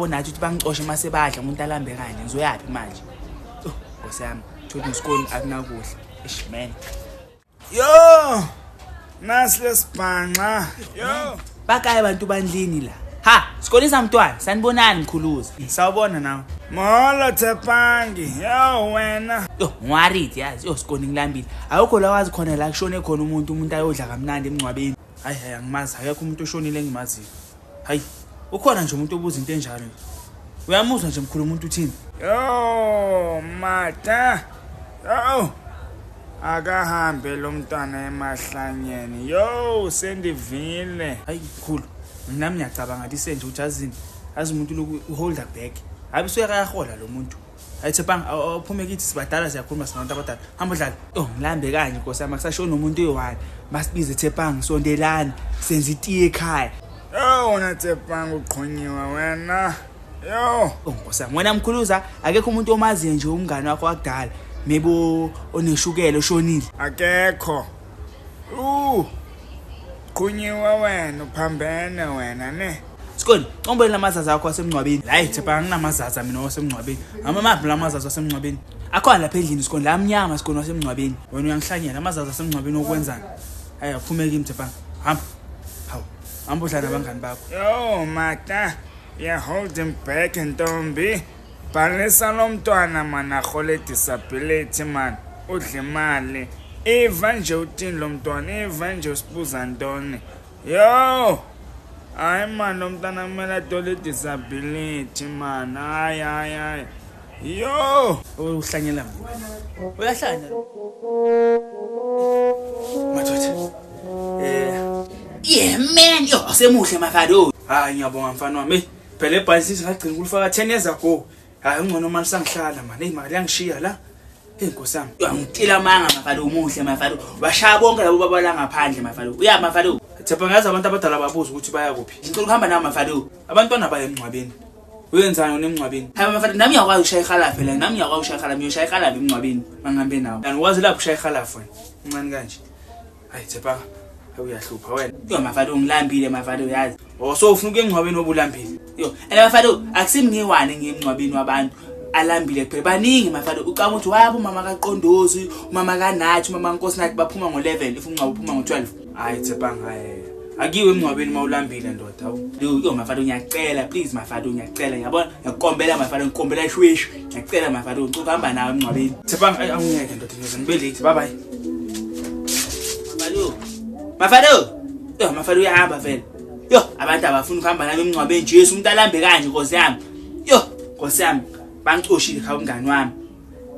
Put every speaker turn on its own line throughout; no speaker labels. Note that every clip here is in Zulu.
nathi ukuthi bangicoshe uma sebadla umuntu alambe kanje ngizoyaphi manje? Oh, Nkosi yami, thothi ngesikoni akunakudla. Eish man.
Yo! Nasi lesibhanxa. Yo!
Bakaye abantu bandlini la. Ha, sikolisa mntwana, sanibonani mkhuluza.
Sawubona nawe. Molo Thepangi. Yo wena.
Yo, ngiworried yazi. Yo, sikoni ngilambile. Awukho la wazi khona la kushone khona umuntu, umuntu ayodla kamnandi emngcwabeni. Hayi hayi angimazi, akekho umuntu oshonile engimaziyo. Hayi, ukhona nje umuntu obuza into enjalo nje. Uyamuzwa nje mkhulu umuntu uthini?
Yo, mata. Yo. Akahambe lo mntwana emahlanyeni. Yo, sendivile.
Hayi mkhulu, nami ngiyacabanga ngathi senje ukuthi azini. Azi umuntu lokhu uholder back. Hayi usuke kayahola lo muntu. Hayi Tshepang, awuphume kithi sibadala siyakhuluma singabantu abadala. Hamba udlale. Oh, ngilambe kanje Nkosi yami akusashoni umuntu oyi-one. Basibize Tshepang, sondelani, senza itiye ekhaya.
Yo, wena Tshepang uqhonyiwe wena. Yo.
Oh Nkosi yami, wena mkhuluza akekho umuntu omaziyo nje umngane wakho wakudala. Maybe oneshukela oshonile.
Akekho. Qhunyiwe wena uphambene wena ne.
Sikoni, combele lamazaza akho asemngcwabeni. Hayi Tshepang anginamazaza mina wasemngcwabeni. Amamaphi lamazaza asemngcwabeni? Akhona lapha endlini Sikoni, la mnyama Sikoni wasemngcwabeni. Wena uyangihlanyela amazaza asemngcwabeni okwenzani? Hayi aphume kimi Tshepang. Hamba. Hawu. Hamba udlala nabangani bakho.
Yo mata, ya hold him back ntombi. Bhalisa lo mntwana man arhole disability man. Udla imali. Iva nje uthini lo mntwana, iva nje usibuza ntoni. Yo! Hayi man lo mntwana kumele athole disability man. Hayi hayi hayi. Yo!
Uhlanyela mina. Uyahlanya. Madoda. Yeah man, yo asemuhle mafado.
Hayi ngiyabonga mfana wami. Hey, phela ebhayisisi ngagcina ukulifaka 10 years ago. Hayi ungcono manje sangihlala man. Hey mali yangishiya la.
Hey Nkosi yami. Uyangitshela amanga mafado umuhle mafado. Bashaya bonke labo baba la ngaphandle mafado. Uya mafado.
Thepha ngazi abantu abadala babuza ukuthi baya kuphi.
Ngicela ukuhamba nawe mafado.
Abantwana baye emngcwabeni. Uyenzani wena emngcwabeni?
Hayi mafado nami ngiyakwazi ukushaya ihalafu la. Nami ngiyakwazi ukushaya ihalafu. Ngiyoshaya ihalafu emngcwabeni mangihambe nawe.
Yani ukwazi lapho ushaya ihalafu wena. Uncane kanje. Hayi Thepha, uyahlupha wena.
Yo mafado ngilambile mafado yazi.
Oh so ufuna ukuya emngcwabeni obulambile.
Yo, and mafado akusimi ngiwane ngiye emngcwabeni wabantu alambile kuphela baningi mafado ucabanga ukuthi wayabo umama kaQondozi umama kaNathi umama kaNkosinathi baphuma ngo-11 if umngcwabo uphuma ngo-12.
Hayi Tshepang hayi. Akiwe emngcwabeni mawulambile ndoda.
Yo yo mafado ngiyacela please mafado ngiyacela ngiyabona ngiyakukombela mafado ngikombela shweshu ngiyacela mafado ngicela ukuhamba nawe emngcwabeni.
Tshepang ayi awungeke ndoda ngiyoze ngibe late. Bye bye.
Mafado. Mafado. Yo mafado uyahamba vele. Yo abantu abafuni ukuhamba nami emngcwabeni Jesu umuntu alambe kanje Nkosi yami. Yo Nkosi yami bangicoshile khaya umngani wami.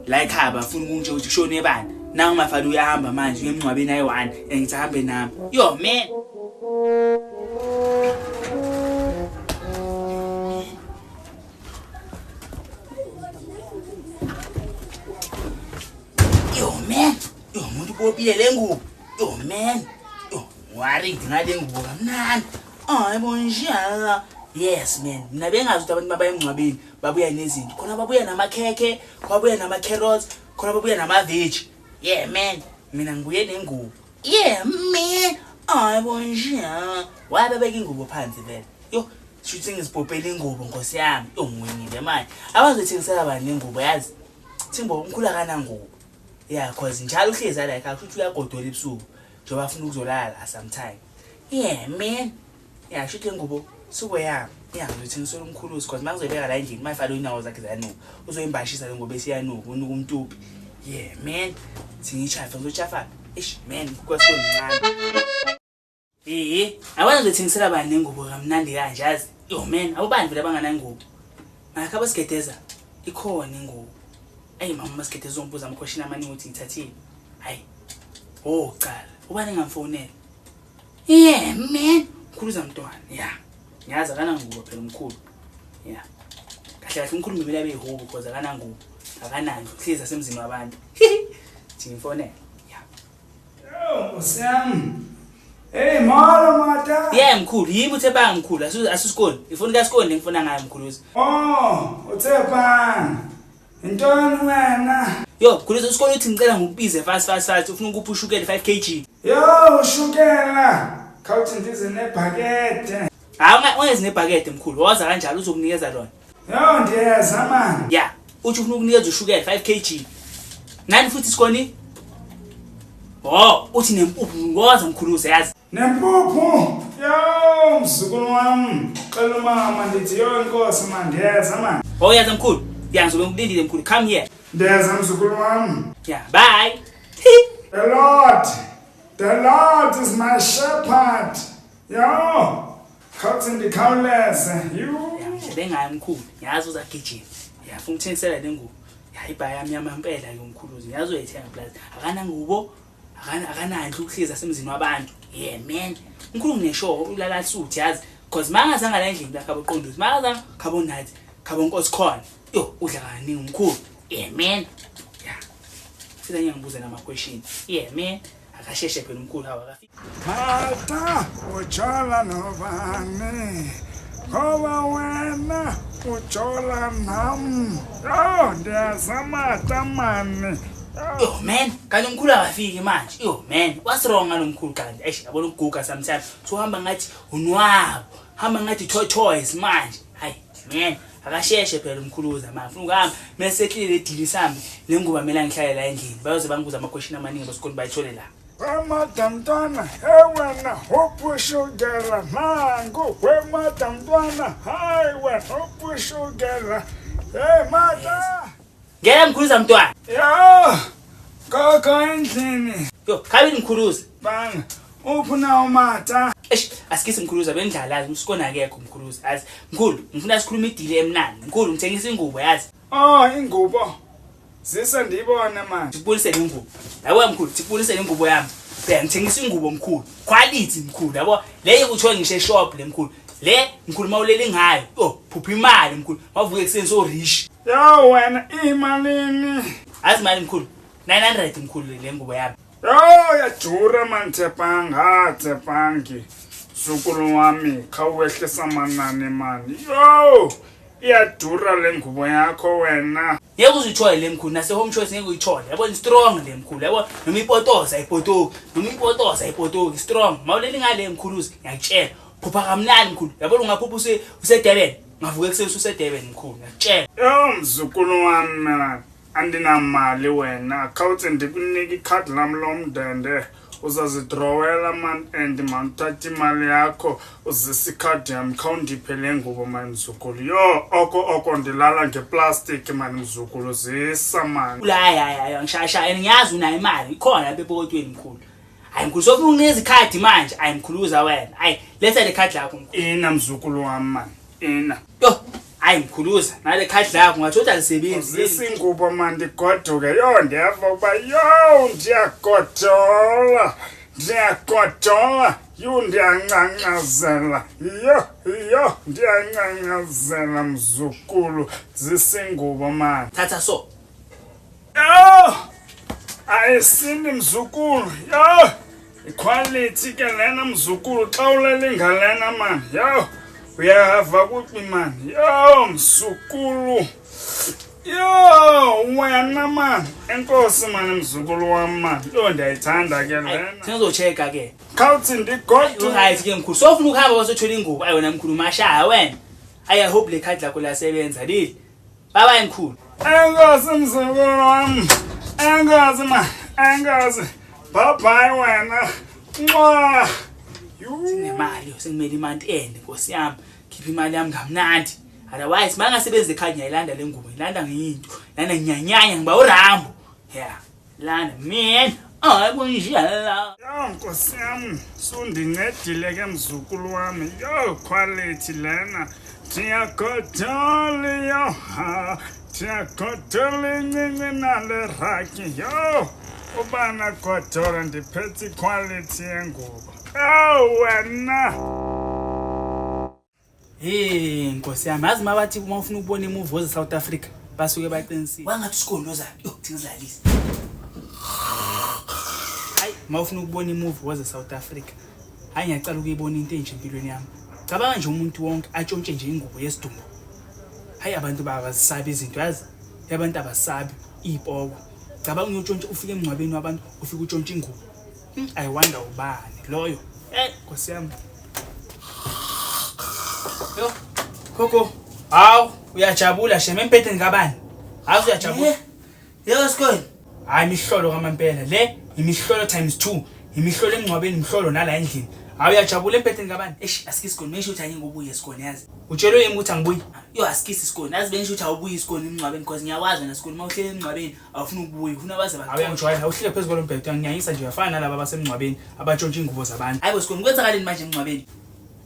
La ekhaya bafuna ukungitshela ukuthi kushone bani. Nangu mafado uyahamba manje uye emngcwabeni ayi-one and ngithi ahambe nami. Yo man. Yo man. Yo umuntu ubopile le ngubo. Yo man. Yo worried ngale ngubo kamnandi. Hayi bonjala. Yes man. Mina bengazi ukuthi abantu mabaya emngcwabeni babuya nezinto. Khona babuya namakhekhe, babuya nama carrots, khona babuya nama veg. Yeah man. Mina ngibuye nengubo. Yeah man. Hayi bonjala. Wabebeka ingubo phansi vele. Yo shuthi ngizibhopela ingubo Nkosi yami. Yo ngiwinile manje. Abazothengisela bani ingubo yazi? Thimbo umkhulu akanangubo. Yeah cause njalo uhlezi la ekhaya futhi uyagodola ebusuku njengoba afuna ukuzolala sometime. Yeah man. Yeah shuthi lengubo suku yami. Yeah ngizothengisela umkhuluzi cause mangizoyibeka la endlini mayifake inyawo zakhe ziyanuka. Uzoyimbashisa le ngubo esiyanuka unuka umtupi. Yeah man. Singishafa ngizochafa. Eish man kwasikuncane. Eh, awona ngithengisela bani nengubo kamnandi kanje yazi. Yo man, awubani vele abanganangubo. Ngakho abasigedeza ikhona ingubo. Ayi mama masigedeza uzongibuza ama question amaningi ukuthi ngithathile. Hayi. Oh cala. Ubani ngamfonela? Yeah man, mkhulu zamntwana. Yeah. Ngiyazi akanangubo phela umkhulu. Yeah. Kahle kahle umkhulu kumele abe yihubo because akanangubo. Akanandlu, hlezi asemzini wabantu. Thi ngimfonele. Yeah.
Yo, Nkosi yami. Hey molo mata.
Yeah mkhulu, yimi uthe banga mkhulu, asusikoni. Ifoni kaSikoni ngifuna ngayo mkhulu.
Oh, uthe bani? Intoni wena?
Yo, mkhulu uSikoni uthi ngicela ngikubize fast fast fast, ufuna ukupha ushukela 5 kg.
Yo, ushukela. Khawuthi ndize nebhakede.
Hayi, ungezi nebhakede mkhulu, woza kanjalo uzokunikeza lona.
Yo, ndiyeza mani.
Ya, uthi ufuna ukunikeza ushukela 5 kg. Nani futhi sikoni? Oh, uthi nempuphu, ngoza mkhuluze yazi.
Nempuphu. Yo, mzukulu wami. Xela umama ndithi yo inkosi man, ndiyeza man.
Oh, yazi mkhulu. Ya, ngizobe ngikulindile mkhulu. Come here.
Ndiyeza mzukulu wami.
Yeah, bye.
The Lord, the Lord is my shepherd. Yo, khawuthi ndikhawuleze. Yu.
Ya, ngihle mkhulu. Ngiyazi uzagijima. Ya, funa ukuthengisela le ngubo. Ya, ibhaya yami yamampela ke mkhuluze. Ngiyazi uyayithenga plus. Akana ngubo, akanandlu ukuhlezi asemzini wabantu. Yeah man. Mkhulu ngineshow ulala suthi yazi. Cause mangazanga la endlini la khabo qonduzi. Mangazanga khabo nathi, khabo nkosi khona. Yo, udla kaningi mkhulu. Yeah man. Yeah. Sida ngiyangibuza nama question. Yeah man. Akasheshe phela umkhulu hawa akafiki.
Mata, ujola nobani? Ngoba wena ujola nam. Yo, ndiyeza mata mani.
Yo man, kanti umkhulu akafiki manje. Yo man, what's wrong ngalo mkhulu kanti? Eish, yabona ukuguga sometimes. So hamba ngathi unwabo, hamba ngathi toy toys manje. Hayi man, akasheshe phela umkhuluza manje. Ufuna ukuhamba mase sehlile le deal sami. Le ngubo kumele ngihlale la endlini. Bayoze bangibuza ama question amaningi basikoni bayithole la.
Wemadamntwana, he wena upushukela nangu. Wemadamntwana, hayi wena upushukela. Hey mata.
Ngeke mkhuluza mntwana.
Yo, gogo endlini.
Yo, khabini mkhuluza.
Banga, uphi na umata?
Eish, asikisi mkhuluza bendlala yazi usikona akekho mkhuluza. Yazi mkhulu, ngifuna sikhulume idili emnandi. Mkhulu ngithengisa ingubo yazi.
Oh, ingubo. Zise ndiyibone manje.
Sikubonise ingubo. Yabo mkhulu, sikubonise ingubo yami. Bheka ngithengisa ingubo mkhulu. Quality mkhulu, yabo. Le ukuthiwa ngisho eshop le mkhulu. Le mkhulu mawulele ngayo. Yo, phupha imali mkhulu. Mavuke ekseni so rich.
Yo wena imalini?
Azi mali mkhulu. 900 mkhulu le ngubo yami.
Yo, yajura man Tshepang, ha Tshepangi. Mzukulu wami, khawuwehlisa amanani mani. Yo, iyadura le ngubo yakho wena.
Ngeke uzuyithole le mkhulu, nase home choice ngeke uyithole. Yabo strong le mkhulu, yabo noma ipotoza ipotoki, noma ipotoza ipotoki strong. Mawuleli ngale mkhulu uze ngiyakutshela. Phupha kamnandi mkhulu. Yabo ungaphupha use Durban. Ngavuka ekuseni use Durban mkhulu, ngiyakutshela.
Yo mzukulu wami mina andinamali wena. Khawuthi ndikunike ikhadi lam lomndende. Uzazidrowela man and man uthatha imali yakho uzise ikhadi yam khawundiphe le ngubo mani mzukulu. Yo oko oko ndilala ngeplastic mani mzukulu zisa mani.
Ula hayi hayi hayi ngishaya and ngiyazi unayo imali ikhona lapha epokotweni mkhulu. Hayi mkhulu sofuna ukunikeza ikhadi manje. Hayi mkhuluza wena. Hayi letha le khadi lakho mkhulu.
Ina mzukulu wami mani. Ina.
Yo hayi mkhuluza nale khadi lakho ngathi uthi alisebenzi.
Uzisa ingubo mani ndigoduke. Yo ndiyava ukuba yo ndiyagodola. Ndiyagodola. Yo ndiyancancazela. Yo yo ndiyancancazela mzukulu. Zisa ingubo mani.
Thatha so.
Yo! Ayisindi mzukulu. Yo! Iquality ke lena mzukulu xa ulele ngalena man. Yo! Uyahava kuphi man? Yo mzukulu. Yo wena man. Enkosi man mzukulu wami man. Yo ndiyayithanda ke lena.
Sengizochecka ke.
Khawuthi ndigoduke.
Right ke mkhulu. Sofuna ukuhamba wasothola ingubo. Ayi wena mkhulu mashaya wena. I hope le khadi lakho lasebenza leli. Bye bye mkhulu.
Enkosi mzukulu wami. Enkosi ma. Enkosi. Bye bye wena. Mwah.
Sinemali, sengimele imali ende Nkosi yami. Khipha imali yami kamnandi. Otherwise mangasebenzi ekhaya ngiyayilanda le ngubo, ngilanda ngiyinto. Lana ngiyanyanya ngiba uRambo. Yeah. Lana man. Hayi kunjalo.
Yo Nkosi yami, sundincedile ke mzukulu wami. Yo quality lena. Ndiyagodola yo ha. Ndiyagodola incinci nale raki. Yo ubana godola ndiphethe iquality yengubo. Yo wena.
Hey Nkosi yami, yazi mabathi uma ufuna ukubona imuvi oze South Africa basuke baqinisile. Wangathi usigondo zakhe, yo ngizlalise. Hayi, uma ufuna ukubona imuvi oze South Africa, hayi ngiyacala ukuyibona into enje empilweni yami. Cabanga nje umuntu wonke atshontshe nje ingubo yesidumbu. Hayi abantu babazisabi izinto yazi. Abantu abasabi ipoko. Cabanga uyotshontsha ufike emngcwabeni wabantu ufike utshontshe ingubo. I wonder ubani loyo. Eh Nkosi yami. Yo. Gogo, hawu uyajabula shem empetheni kabani? Hawu uyajabula.
Eh, Yebo Sikoni.
Hayi imihlolo kamampela le imihlolo times 2 imihlolo emngcwabeni imihlolo nala endlini. Hawu uyajabula empetheni kabani?
Eish, asikisi Sikoni, bengisho ukuthi angeke ubuye Sikoni yazi.
Utshelwe yimi ukuthi angibuyi?
Yo asikisi Sikoni, yazi bengisho ukuthi awubuyi Sikoni emngcwabeni because ngiyakwazi wena Sikoni uma uhleli emngcwabeni awufuni ukubuya, ufuna baze
Hawu
baxoxe.
uyangijwayela, awuhlike phezu kwalo mbhedo uyanginyanyisa nje uyafana nalaba abasemngcwabeni abatshontsha iy'ngubo zabantu.
Hayibo Sikoni, kwenzakaleni manje emngcwabeni?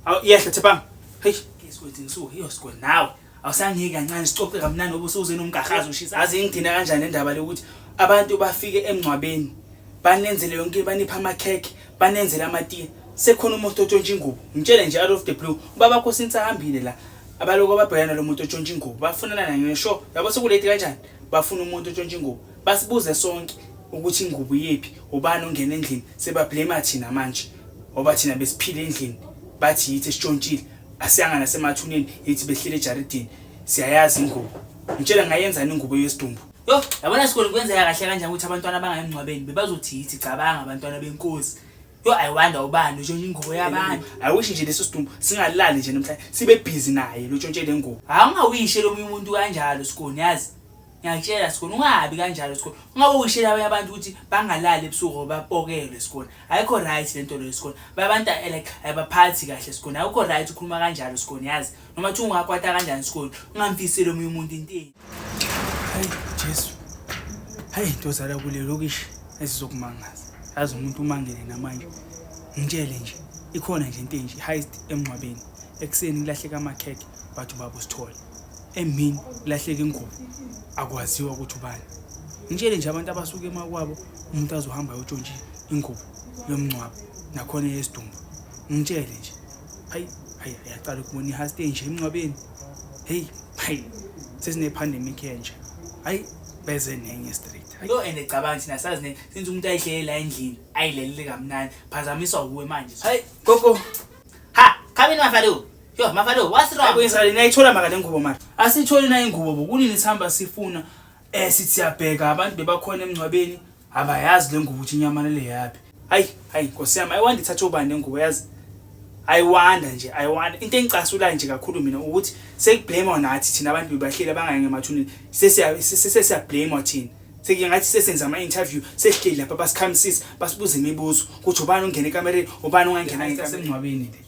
Hawu iyehla Thepang. Hey,
Ke Sikoni ngisuke, yo Sikoni nawe. Awusangiyeki kancane sixoxe kamnandi ngoba usuze nomgahazo ushisa.
Azi ingidina kanjani indaba lokuthi abantu bafike emngcwabeni banenzele yonke banipha amakhekhe banenzele amatiye sekhona umuntu otshontsha ingubo ngitshele nje out of the blue ubaba wakho since ahambile la abaloko ababhekana nalo muntu otshontsha ingubo bafunana naye ngisho yabo sekulate kanjani bafuna umuntu otshontsha ingubo basibuze sonke ukuthi ingubo yephi ubani ongena endlini sebablame thina manje ngoba thina besiphile endlini bathi yithi esitshontshile asiyanga nasemathuneni yithi behlele ejaridini siyayazi ingubo ngitshela ngayenzani ingubo yesidumbu.
Yo, yabona Sikoni kwenzeka kahle kanjani ukuthi abantwana bangayi emngcwabeni bebazothi yithi cabanga abantwana benkosi. Yo I wonder ubani utshontsha ingubo yabantu.
I wish nje leso sidumbu singalali nje namhlanje sibe busy naye lo tshontshe le ngubo.
Hawu ungawishe lomunye umuntu kanjalo Sikoni yazi. Ngiyakutshela Sikoni ungabi kanjalo Sikoni. Ungabowishela abanye abantu ukuthi bangalali ebusuku bapokelwe Sikoni. Ayikho right lento leyo Sikoni. Babantu like ayibaphathi kahle Sikoni. Ayikho right ukukhuluma kanjalo Sikoni yazi. Noma thi ungakwata kanjani Sikoni ungamfiseli omunye umuntu into embi.
Hayi Jesu. Hayi ntozala kule lokishi esizokumangaza. Yazi umuntu umangele namanje. Ngitshele nje ikhona nje into enje heist emngcwabeni. Ekuseni kulahleka amakhekhe bathi ubaba usithole. Emini kulahleka ingubo akwaziwa ukuthi ubani. Ngitshele nje abantu abasuka emakwabo umuntu azohamba ayotshontsha ingubo yomngcwabo nakhona yesidumbu. Ngitshele nje. Hayi hayi ayaqala ukubona iheist enje emngcwabeni. Hey hayi sesine pandemic enje. Hayi beze nenye street. Hayi
Yo and cabanga thina sazi ne since umuntu ayihlele la endlini ayilelele kamnandi phazamiswa uwe manje.
Hayi gogo.
Ha, come in Mafado. Yo Mafado, what's wrong?
Kwenzakaleni nayithola maka le ngubo manje. Asitholi na ingubo bo kunini sihamba sifuna sithi siyabheka abantu bebakhona emngcwabeni abayazi le ngubo ukuthi inyamalele yapi. Hayi hayi Nkosi yami I wonder ithathe ubani le ngubo yazi. I wonder nje I wonder into engicasulayo nje kakhulu mina ukuthi sekublame nathi thina abantu bebahleli abangayi ngemathuneni sesiya sesiyablame thina. Sekuye ngathi sesenza ama-interview sesihleli lapha basikhamisisa basibuza imibuzo ukuthi ubani ongena ekamereni ubani ongangena ekamereni le.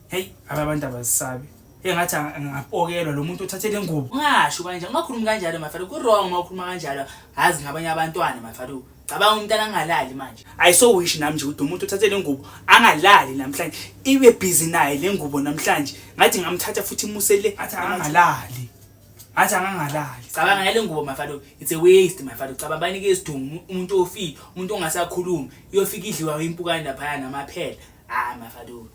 Hey aba bantu abazisabi. Engathi angapokelwa lo muntu othathe le ngubo.
Ungasho kanjalo, ungakhulumi kanjalo Mafado. Ku wrong uma ukhuluma kanjalo. Hazi ngabanye abantwana Mafado. Cabanga umntana angalali manje.
I so wish nami nje ukuthi umuntu othathe le ngubo angalali namhlanje ibe busy naye le ngubo namhlanje ngathi ngamthatha futhi imuse le athi angalali. Athi angangalali.
Cabanga ngale ngubo Mafado. It's a waste Mafado. Cabanga banike isidumbu umuntu ofile, umuntu ongasakhulumi. Iyofika idliwa impukane lapha namaphela. Ah Mafado.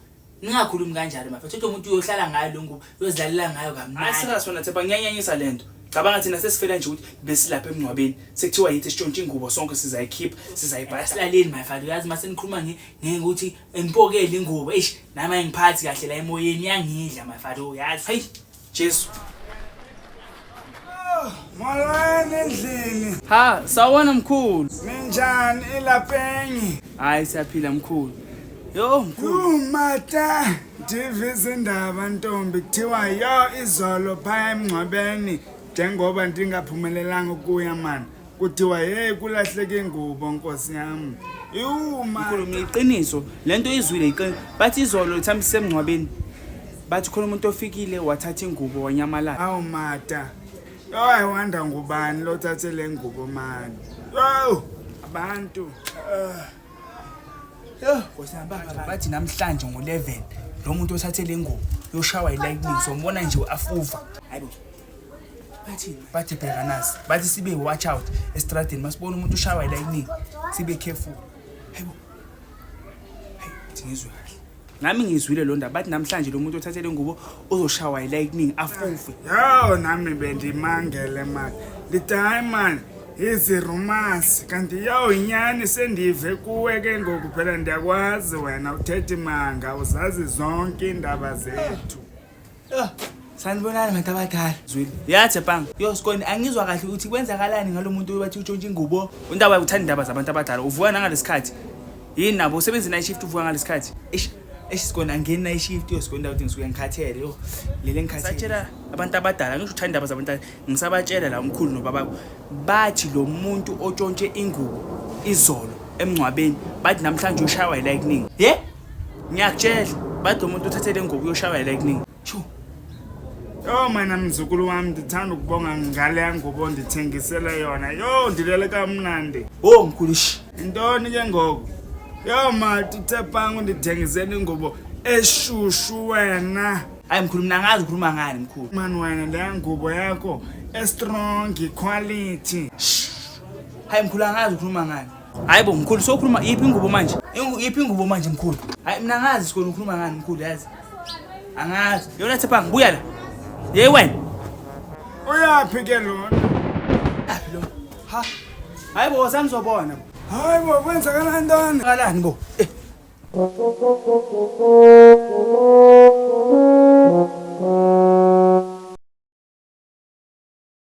Ningakhulumi kanjalo Mafado. Uthathe umuntu uyohlala ngayo le ngubo, uyozidlalela ngayo
Hayi
kamnandi.
serious wena Themba ngiyanyanyisa lento. Cabanga thina sesifela nje ukuthi besilapha emngcwabeni sekuthiwa yithi sitshontshe ingubo sonke sizayikhipha sizayibhasa.
Asilaleli Mafado. Uyazi mase nikhuluma ngekuthi enipokele ingubo. Eish, nami angiphathi kahle la emoyeni iyangidla Mafado yazi.
Hayi Jesu.
Molweni endlini.
Ha, sawona mkhulu.
Ninjani ilaphengi?
Hayi siyaphila mkhulu. Yo mkhulu.
Umata ndiva izindaba ntombi kuthiwa yo izolo phaya emngcwabeni njengoba ndingaphumelelanga ukuya mani kuthiwa hey kulahleke ingubo nkosi yami. Yuma
Mkhulu ngiqiniso lento izwile iqiniso bathi izolo lithami sisemngcwabeni bathi khona umuntu ofikile wathatha ingubo wanyamalala.
Awu mata. Yo I wonder ngubani lothathe le ngubo mani. Yo abantu.
Yo Nkosi yami bathi namhlanje ngo11 lo muntu othathe le ngubo yoshawa i-lightning sombona nje afuva.
Hayibo.
Bathi bathi bheka nasi bathi sibe watch out estradeni masibona umuntu ushawa i-lightning sibe careful. Hayibo. Hayi thi ngizwe kahle. Nami ngizwile lo ndaba bathi namhlanje lo muntu othathe le ngubo uzoshawa i-lightning afufe.
Yo nami bendimangele mani. Ndithi hayi mani izirumasi kanti yo inyani sendive kuwe ke ngoku phela ndiyakwazi wena uthetha imanga uzazi zonke iindaba zethu.
Sanibonani bantu abadala.
Zwile. Ya Thepang. Yo Sikoni angizwa kahle ukuthi kwenzakalani ngalo muntu obathi utshontsha ingubo. Undaba uthanda indaba zabantu abadala uvuka nangalesikhathi. Yini nabo usebenza night shift uvuka ngalesikhathi. Eish.
Eish Sikoni angeni na ishift yo Sikoni ndawo ngisuke ngikhathele yo. Lele ngikhathele. Satshela abantu abadala ngisho uthanda indaba zabantu ngisabatshela la umkhulu nobaba bathi lo muntu otshontshe ingubo izolo emngcwabeni bathi namhlanje ushaywa yi-lightning. Ye? Ngiyakutshela bathi lo muntu uthathe le ngubo uyoshaywa yi-lightning. Shu.
Yho mana mzukulu wam ndithanda ukubonga ngaleya ngubo ndithengisele yona. Yho ndilele kamnandi.
Oh mkhulu shi.
Intoni ke ngoku? Yho mati uThepang undithengisele ingubo eshushu wena.
Hayi mkhulu mina angazi ukhuluma ngani mkhulu.
Mani wena leya ngubo yakho estrong quality.
Hayi mkhulu angazi ukhuluma ngani. Hayi bo mkhulu sokhuluma iphi ingubo manje? Iphi ingubo manje mkhulu? Hayi mina angazi sikole ukhuluma ngani mkhulu yazi. Angazi. Yona Thepang buya la. Yey wena.
Uyaphi ke lona?
Yaphi lo? Ha. Hayi bo sanizobona.
Hayi bo kwenzakala ntoni?
Qalani bo. Eh.